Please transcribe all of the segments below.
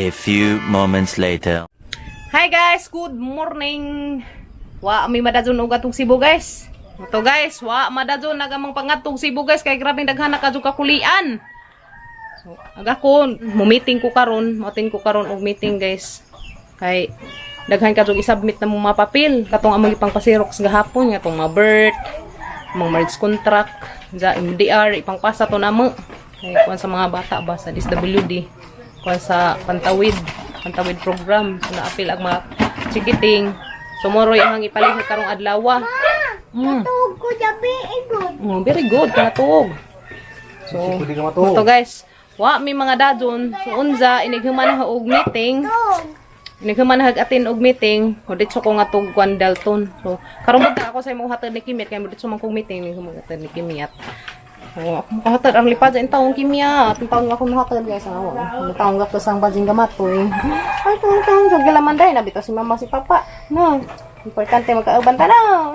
A few moments later. Hi guys, good morning. Wa mi madadun og atong Cebu, guys. Ito guys, wa madadun nagamang pangatong Cebu, guys, kay grabe daghan na kadto kakulian. So, aga ko mo meeting ko karon, mo ko karon og meeting, guys. Kay daghan kadto i-submit na mong mga papel katong among ipang pasirox gahapon nga tong mga birth, mga marriage contract, sa MDR ipangpasa to namo. Kay kuan sa mga bata ba sa DSWD, kuan sa Pantawid, Pantawid program, so naapil ang mga chikiting. So moroy ang ipalihok karong adlaw. Tuog ko gabi, good. Oh, very good, natuog. So, ito guys, wa may mga dadon. So unza inighuman na og meeting. Tuog. Inighuman na atin og meeting. O ditso ko nga tug Kwan Dalton. So karon mo ako sa imong hatod ni Kimiyat kay mo ditso man kong meeting inighuman hatod ni Kimiyat. So ako makahatod ang lipad sa taong Kimiyat. Ang taong ako mahatod, guys. Ang ang taong ako sa bajing gamatoy. Ay, taong taong sa galaman dai nabitaw si mama si papa. No. Importante magkauban ta na.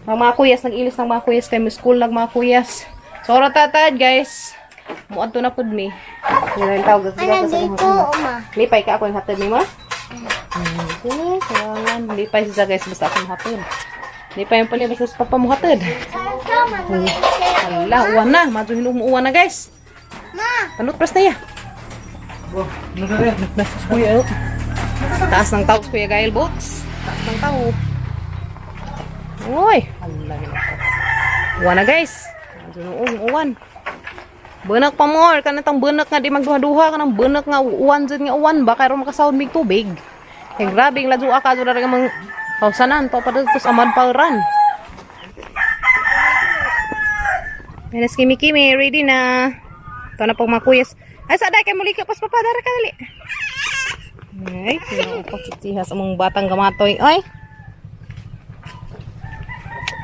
Ang mga kuyas nag-ilis ng mga kuyas kay mo school nag mga kuyas. So ora tatad, guys. Muadto na pud mi. Wala yung tawag sa Ano dito, uma? Lipay ka ako yung hatod ni mo? Okay, kailangan. Lipay siya, guys, basta akong hatod. Lipay yung pala, basta sa papa mo hatod. Hala, uwan na. Madyo hinog mo uwan na, guys. Ma! Panot press na ya. Kuya, oh. Taas ng tao, Kuya Gael Boats. Taas ng tao. Uy! Hala, ginoo. Uwan na, guys. Madyo hinog uwan. Bunak pa more. Kanatang bunak nga di magduha-duha. Kanang bunak nga uwan dyan nga uwan. Baka ron makasahod mig tubig. Kay grabe ang ladua ka. Doon na rin ang mga kausanan. Pa pa dito sa amad pauran. Menas kimi kimi. Ready na. Ito na po mga kuyas. Ay, sa day kay muli ka. Pas papadara ka dali. Ay, kinuupot sa mong batang gamatoy. Ay.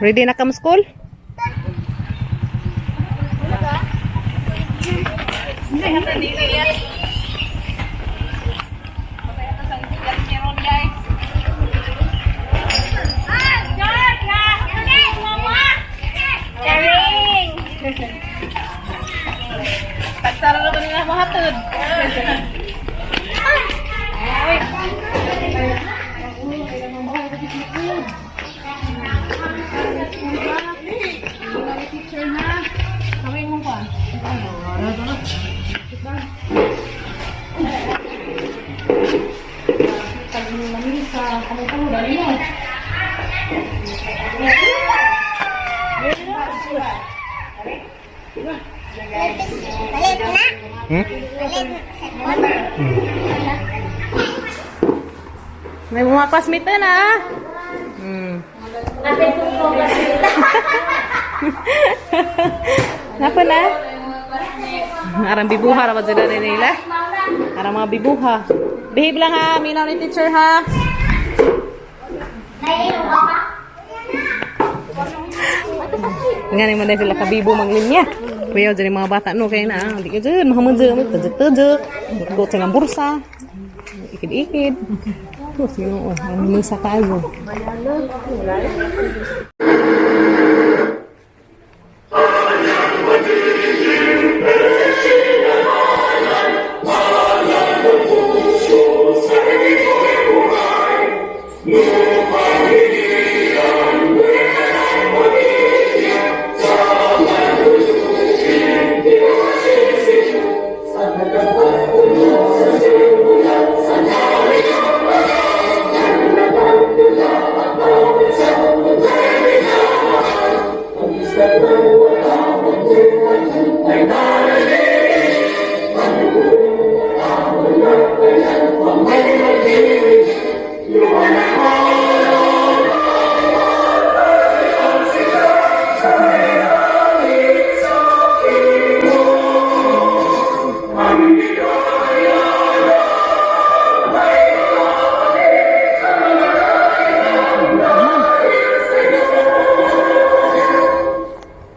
Ready na kam school? Charing! Tagsara na ko nila mahatod. Ay. Palit na? Palit na sa phone? May mga classmate na na. Napa na? Arang bibuha ra ba sila nila? Arang mga bibuha. Behave lang ha, minaw ni teacher ha. Nga ni man sila kabibo maglinya. Kuya dyan yung mga bata no kay na, di ka dyan, mahamon dyan, tadyak-tadyak. Go sa bursa. Ikid-ikid. Oh, sino, oh, ang misa kayo.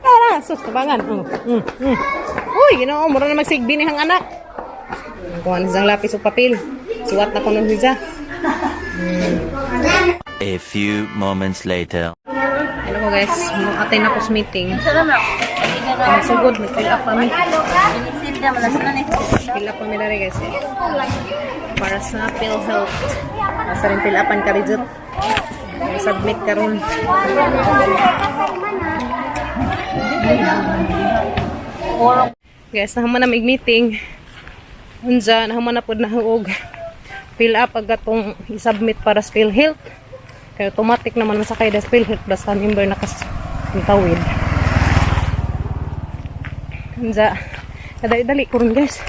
Tara, sus, tabangan. Uy, ginoo, mura na magsigbi ni hang anak. Kuha na siyang lapis o papel. Suwat na ko nung siya. A few moments later. Ano ko guys, atin ako sa meeting. Ang sugod, nag-fill up kami. Fill up kami na rin, guys, eh. Para sa PhilHealth. Basta rin fill upan ka rin. Submit karon. Guys, nahuman na mig meeting. Unja, nahuman na pud na og fill up ag atong i-submit para sa PhilHealth. Kaya automatic naman masakay da sa PhilHealth basta member na kas tawid. Unja, kadali-dali ko ron, guys.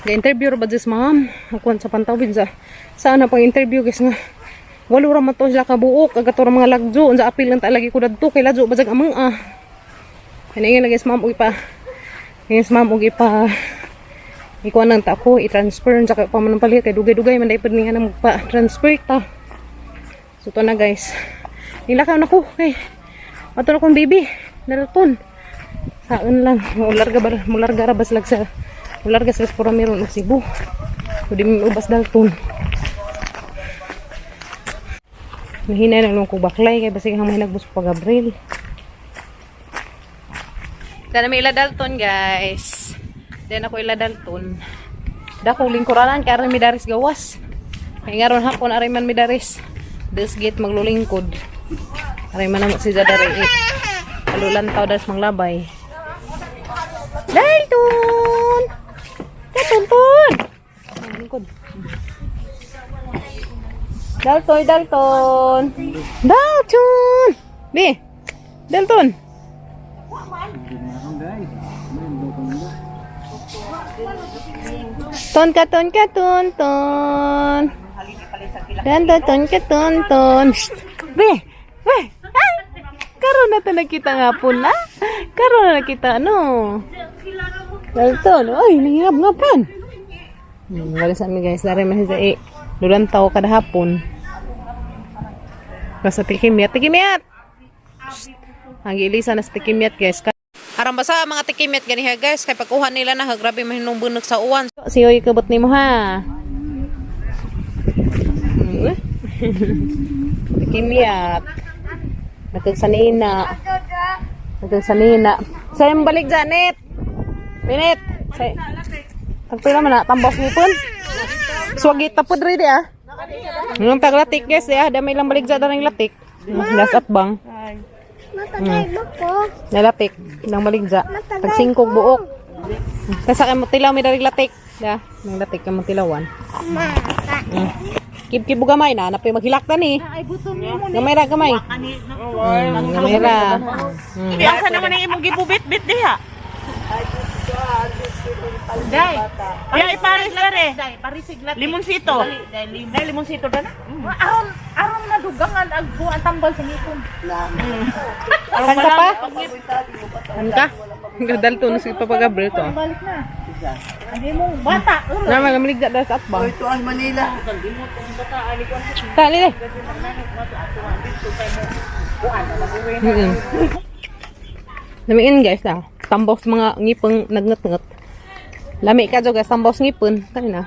Ga-interview ra ba diyos ma'am? Ang kuwan sa pantawid sa saan na pang interview, guys, nga walo ra man to sila kabuok ag ato ra mga lagjo. Unsa apil lang ta lagi ko dadto kay ladyo ba jag amang ah. Kaya nga guys ma'am og ipa. Yes ma'am og ipa ikuan lang ta ako i-transfer unsa kay pa man ang palit kay dugay-dugay man dai pud niya na magpa-transfer ta. So to na, guys. Nilakaw na ko kay ato na kong baby. Nalaton. Saan lang mularga ba mularga ra bas lag sa mularga sa pura meron og Cebu. Pwede mi ubas Dalton. Mahina na lang ko baklay kay basig ang mahinagbos pa Gabriel. Dana may ila Dalton, guys. Then ako ila Dalton. Dako lingkuranan kay aron mi daris gawas. Kay ngaron hapon aray man mi daris. This gate maglulingkod. Aray man namo si Jadari. Eh. Alulan taw daris manglabay. Dalton! Dalton! Ton! Lingkod. Dalton, Dalton! Dalton! Bi! Dalton! Ton ka, ton ka, ton, ton. Ton, ton, ton ka, ton, ton. Shh! Be! Be! Ah! Karon na ta nakita nga po na. Karon na nakita, ano? Dalton, ay, nangirap nga pan. Wala sa amin, guys, dari man sa eh. Dulan tao kada hapon. Basta tikimyat, tikimyat! Shh! Ang gilisa na sa tikimyat, guys. Aron basta mga tikimyat ganiha, guys, kay pagkuha nila na grabe mahinong bunok sa uwan. Siyoy kabot nimo ha. Tikimyat. Nagkagsanina. Nagkagsanina. Sayang balik Janet. Pinit. Say. Tagpila man na tambos ngipon. Swagit ta pud ready ah. Yung taglatik, guys, eh, ah, damay lang balik dyan ng latik. Las at bang. Matagay mo ko. Nalatik nang baligja. Tag singkog buok. Kasa kay mo tilaw may darig latik. Da, nang latik kay mo tilawan. Mata. Kib-kib gamay na, napoy maghilak ta ni. Gamay ra gamay. Gamay ra. Asa naman ang imong gibubit-bit diha? Day. Ya iparis dare. Limonsito. Day limonsito da na. Aron aron nadugangan ag ang tambal sa ngipon. Kan ka pa? Kan ka? Gadal to si Papa Gabriel to. Balik na. Ang imong bata. Na mga maligda da sa atbang. Ito ang Manila. Tali le. Lamiin, guys, ah. Tambos mga ngipon nagnget-nget. Lami ka guys, tambos ngipon. Kani na.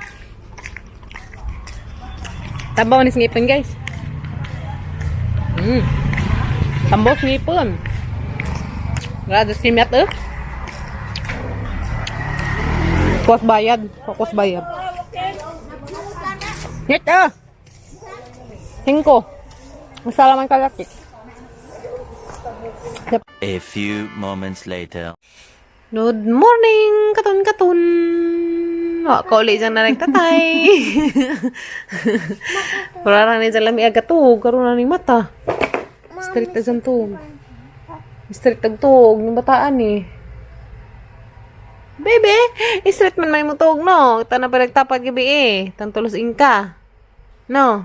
Tabaw ni sa ngipon, guys. Tambos ngipon. Grabe kimyat eh. Kos bayad, kos bayad. Ngit ah. Cinco. Masalaman ka laki. A few moments later. Good morning, katon katon. Wa ko uli dyan na nagtatay. Wala ra ni dyan lami aga tuog, karon na ni mata. Street na dyan tuog. Street tag tuog, ng bataan eh. Baby, street man may mo tuog no. Tana pa nagtapag gabi eh. Tantulos ingka. No.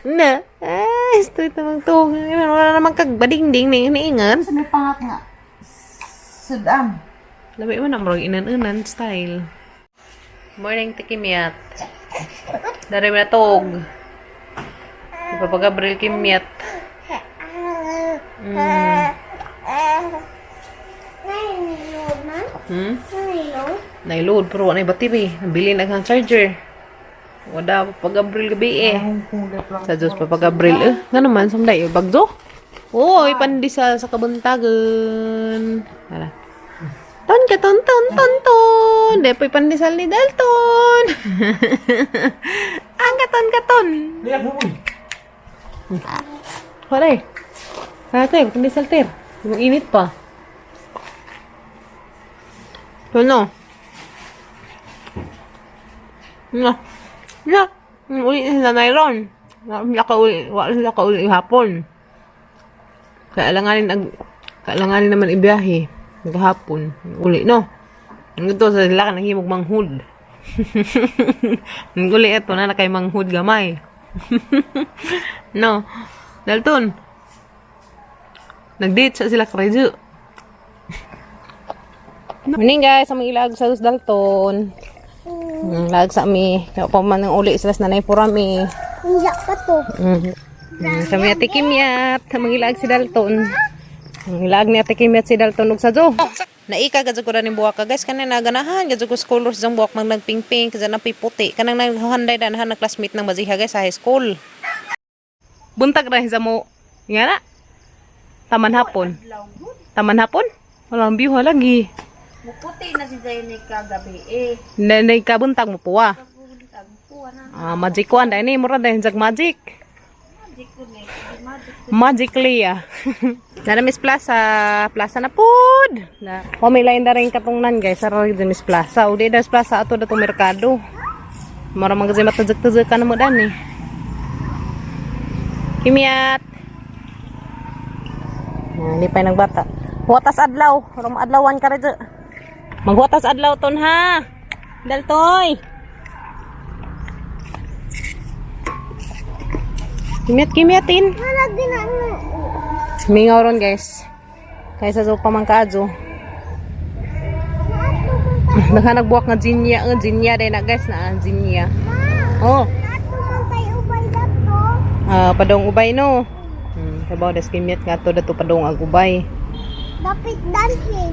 Na. Ah, street na magtuog. Wala naman kagbadingding ni niingan. Sa may pangat nga. Sudam. Labi mo na, murag inan-inan style. Morning, tikimyat. Dari mo na tog. Papa Gabriel kimyat. Naiload man? Naiload? Naiload, pero wala na yung battery. Nabili na ang charger. Wala, Papa Gabriel gabi eh. Sa Diyos, Papa Gabriel eh. Nga naman, sumday, eh, bagdo. Uy, pandesal sa kabuntagan. Tara. Ton ka, ton, ton, ton, ton. Dalton, di po'y pandesal ni Dalton. Ang katon katon. Wala eh. Ate, pandesal ter. Yung init pa. Ano? Na. Na. Uli na sila mayroon. Wala kauli, wala sila kauli hapon. Kailanganin naman ibiyahe. Gahapon. Uli, no? Ang ito sa sila ka naghimog manghud. Ang uli ito na kay manghud gamay. No. Dalton. Nag-date sa sila karejo. Morning guys, aming ilag sa Dalton. Lag sa ami. Kaya pa man ang uli sila sa nanay purami. Iya pa to. Sa mga Ate Kimyat, aming ilag si Dalton. Ang ilag ni Ate Kimyat si Dalton ug sa jo. Naika gadyo ko rin buwak ka guys kanang naganahan gadyo ko sa colors ang buwak mag nagping-pink kadyo na puti kanang naghanday danahan na classmate ng baziha guys sa high school. Buntag ra sa mo. Nga na. Taman hapon. Taman hapon? Wala ang view lagi. Muputi na si Zayn kagabi eh. Nanay kabuntag mo puwa. Puwa na. Ah, magic one dahil ni mura dahil jag magic. Magic ko ni. Magic. Magic Leah. Nana Miss Plaza, Plaza na pud. Na. O may lain na rin katungnan guys, sa rin Miss Plaza. O di das Plaza ato dato merkado. Mura man kasi matazag-tazag ka na mo dani. Kimiyat. Ah, hindi pa yung nagbata. Huwatas adlaw, rom adlawan ka rin. Maghuwatas adlaw ton ha. Daltoy. Kimiyat kimiyatin. Wala din ano. Mingaw ron guys. Kaysa sa pamangkaadyo. Naghanag buwak nga jinya, jinya din na guys na jinya. Oh, Nato man tayo ubay dato. ah, padong ubay no. Kabaw des kimyat nga to dato padong ag ubay. Dapit danhi.